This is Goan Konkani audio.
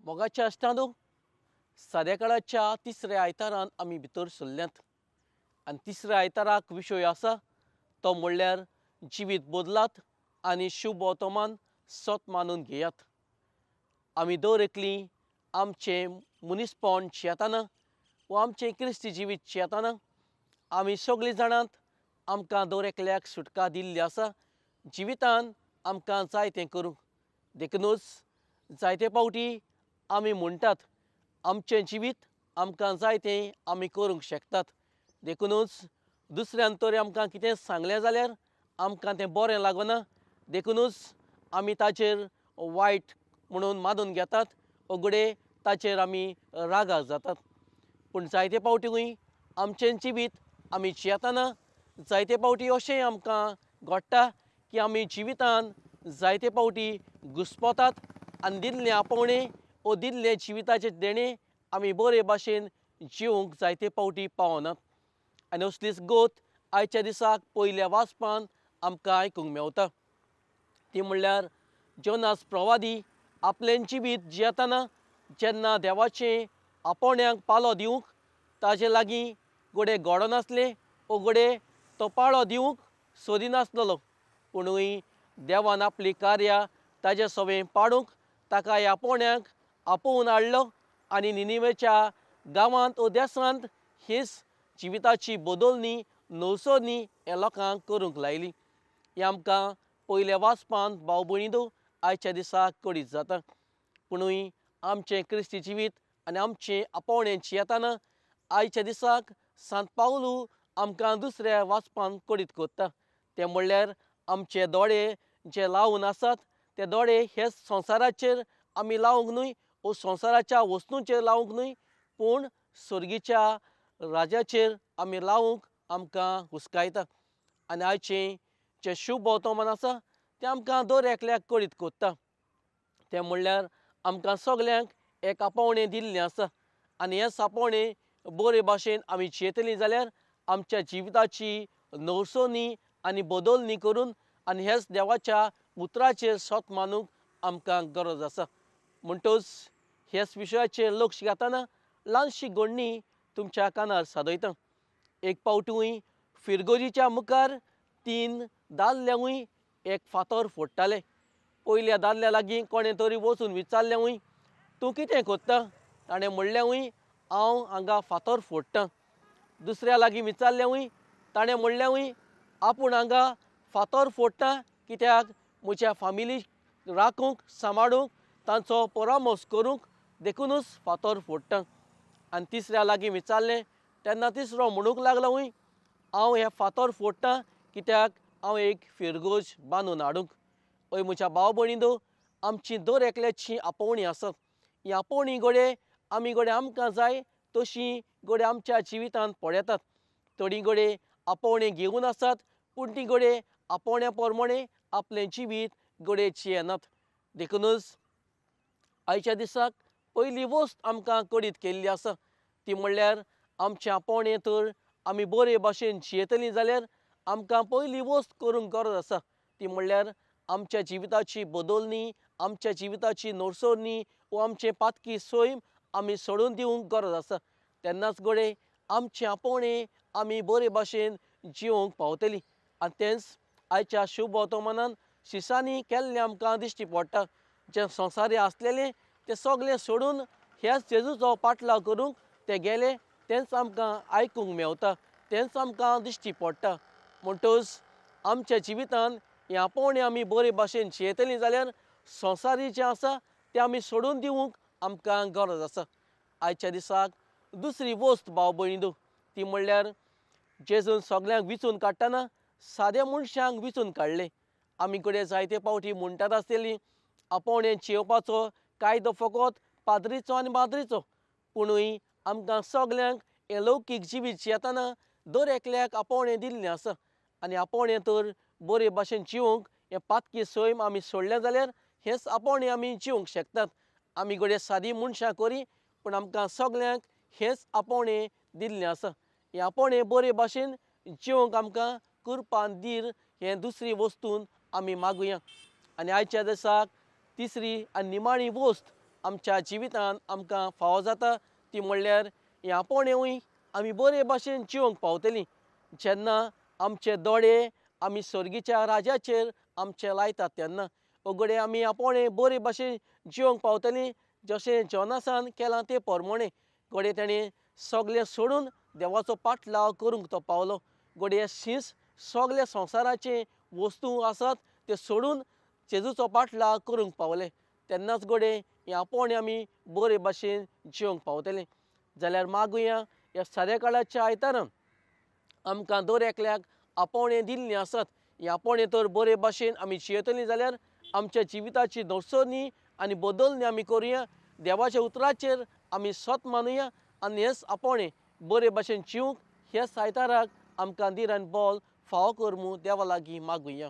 मोगाच्या इश्टांनो, साद्या काळाच्या तिसऱ्या आयतारान आमी भितर सरल्यात आनी तिसऱ्या आयताराक विशय आसा तो म्हणल्यार जिवीत बदलात आनी शुभ वर्तमान सत मानून घेयात. आमी दर एकलीं आमचें मनीसपण जियेतना वा आमचें क्रिस्ती जिवीत जियेतना आमी सगळीं जाणांत आमकां दर एकल्याक सुटका दिल्ली आसा जिवितान आमकां जाय तें करूंक. देखुनूच जायते फावटी आमी म्हणटात आमचें जिवीत आमकां जाय तें आमी करूंक शकतात. देखुनूच दुसऱ्यान तर आमकां कितें सांगलें जाल्यार आमकां तें बरें लागना, देखुनूच आमी ताचेर वायट म्हणून मानून घेतात, अगडे ताचेर आमी रागार जातात. पूण जायते फावटीय आमचें जिवीत आमी जियेतना जायते फावटी अशें आमकां घडटा की आमी जिवितान जायते फावटी घुस्पतात आनी दिल्लें आपोवणें वो दिल्लें जिविताचें देणें आमी बरे भाशेन जिवंक जायते फावटी पावनात. आनी असलीच गोत आयच्या दिसाक पयल्या वाचपान आमकां आयकूंक मेवता. ती म्हणल्यार जोनास प्रवादी आपलें जिवीत जियेतना जेन्ना देवाचें आपोवण्याक पालो दिवंक ताजे लागीं घडये घडनासलें वो घडये तो पाळो दिवंक सोदिनासलेलो, पुणूय देवान आपली कार्यां ताजे सवें पाडूंक ताका ह्या आपोवण्याक आपोवन हाडलो आनी निनिवेच्या गांवांत वो देसांत हीच जिविताची बदलणी नवसरणी ह्या लोकांक करूंक लायली. हें आमकां पयल्या वाचपांत भाव भयणींनो आयच्या दिसाक कळीत जाता. पुणूय आमचें क्रिस्ती जिवीत आनी आमचें आपोवणें जियेतना आयच्या दिसाक सांत पावलू आमकां दुसऱ्या वाचपांत कळीत करता. तें म्हणल्यार आमचे दोळे जे लावन आसात ते दोळे हे संवसाराचेर आमी लावंक न्हय वो संवसाराच्या वस्तूंचेर लावंक न्हय, पूण सर्गीच्या राजाचेर आमी लावंक आमकां हुस्कायता. आनी आयचें जें शुभ वर्तमान आसा तें आमकां दर एकल्याक कळीत करता. तें म्हणल्यार आमकां सगल्यांक एक आपोवणें दिल्लें आसा आनी हें आपोवणें बरे भाशेन आमी जियेतलीं जाल्यार आमच्या जिविताची नवसणी आनी बदलणी करून आनी हेच देवाच्या उतराचेर सत मानूंक आमकां गरज आसा. म्हणटच हेच विशयाचेर लक्ष घालतना ल्हानशी घडणी तुमच्या कानार सादयता. एक फावटूय फिरगोजीच्या मुखार तीन दादल्यांकूय एक फातर फोडटाले. पयल्या दादल्या लागीं कोणें तरी वचून विचारलेंवूय, तूं कितें करता? ताणें म्हणलेंवूय, हांव हांगा फातर फोडटां. दुसऱ्या लागीं विचारलेंवूय, ताणें म्हणलेंवूय, आपूण हांगा फातर फोडटा कित्याक म्हज्या फामिलीक राखूंक सांबाळूंक तांचो परामर्श करूंक देखुनूच फातर फोडटा. आनी तिसऱ्या लागीं विचारलें तेन्ना तिसरो म्हणूंक लागलो, हांव हे फातर फोडटा कित्याक हांव एक फिरगोज बांदून हाडूंक. हय म्हज्या भाव भयणींनो, आमची दर एकल्याची आपोवणी आसात. ही आपोवणी घडये आमी घडये आमकां जाय तशी घडये आमच्या जिवितांत पळयतात. थोडीं घडये आपोवणें घेवन आसात पूण ती घडये आपोवण्या प्रमाणें आपलें जिवीत घडये जियेनात. देखुनूच आयच्या दिसाक पयली वस्त आमकां कळीत केल्ली आसा ती म्हणल्यार आमचें आपोवणें तर आमी बरे भाशेन जियेतलीं जाल्यार आमकां पयली वस्त करूंक गरज आसा ती म्हणल्यार आमच्या जिविताची बदलणी, आमच्या जिविताची नरसरणी वो आमचें पातकी सैम आमी सोडून दिवंक गरज आसा. तेन्नाच घडये आमचें आपोवणें आमी बरे भाशेन जिवंक पावतलीं. आनी तेंच आयच्या शुभ वर्तमानान शिसांनी केल्लें आमकां दिश्टी पडटा. जें संवसारी आसलेलें तें सगळें सोडून ह्याच जेजूचो पाटलाव करूंक ते गेले, तेंच आमकां आयकूंक मेवता, तेंच आमकां दिश्टी पडटा. म्हणटच आमच्या जिवितान हें आपोवणें आमी बरे भाशेन जियेतलीं जाल्यार संवसारी जें आसा तें आमी सोडून दिवंक आमकां गरज आसा. आयच्या दिसाक दुसरी वस्त भाव भयणींनो ती म्हणल्यार जेजून सगल्यांक विचून काडटना साद्या मनशांक विचून काडलें. आमी कडेन जायते फावटी म्हणटात आसतली आपोवणें जियेवपाचो कायदो फकत पाद्रीचो आनी माद्रीचो, पुणूय आमकां सगल्यांक हें लौकीक जिवीत जियेतना दर एकल्याक आपोवणें दिल्लें आसा. आनी आपोवणें तर बरे भाशेन जिवंक हें पातकी सैम आमी सोडलें जाल्यार हेंच आपोवणें आमी जिवंक शकतात. आमी घडये सादी मनशां करी पूण आमकां सगल्यांक हेंच आपोवणें दिल्लें आसा. हें आपोवणें बरे भाशेन जिवंक आमकां कृपा धीर हें दुसरी वस्तून आमी मागुया. आनी आयच्या दिसाक तिसरी आनी निमाणी वस्त आमच्या जिवितांत आमकां फावो जाता ती म्हणल्यार हें आपोवणेंवूय आमी बरे भाशेन जिवंक पावतलीं जेन्ना आमचे दोळे आमी सर्गीच्या राजाचेर आमचे लायतात तेन्ना. अगडे आमी आपोवणें बरे भाशेन जिवंक पावतलीं जशें जॉनासान केलां ते प्रमाणें. घडये ताणें सगळें सोडून देवाचो पाटलाव करूंक तो पावलो. घडये शींस सगल्या संवसाराचे वस्तू आसात ते सोडून जेजूचो पाटलाव करूंक पावले. तेन्नाच घडये हें आपोवणें आमी बरे भाशेन जिवंक पावतले. जाल्यार मागुया ह्या साद्या काळाच्या आयतारान आमकां दर एकल्याक आपोवणें दिल्लीं आसात. हें आपोवणें तर बरे भाशेन आमी जियेतलीं जाल्यार आमच्या जिविताची दर्सणी आनी बदलणी आमी करुया. देवाच्या उतराचेर आमी सत मानुया आनी हेंच आपोवणें बरे भाशेन जिवंक ह्या आयताराक आमकां धीर आनी बळ फावो कर म्हूण देवा लागीं मागुया.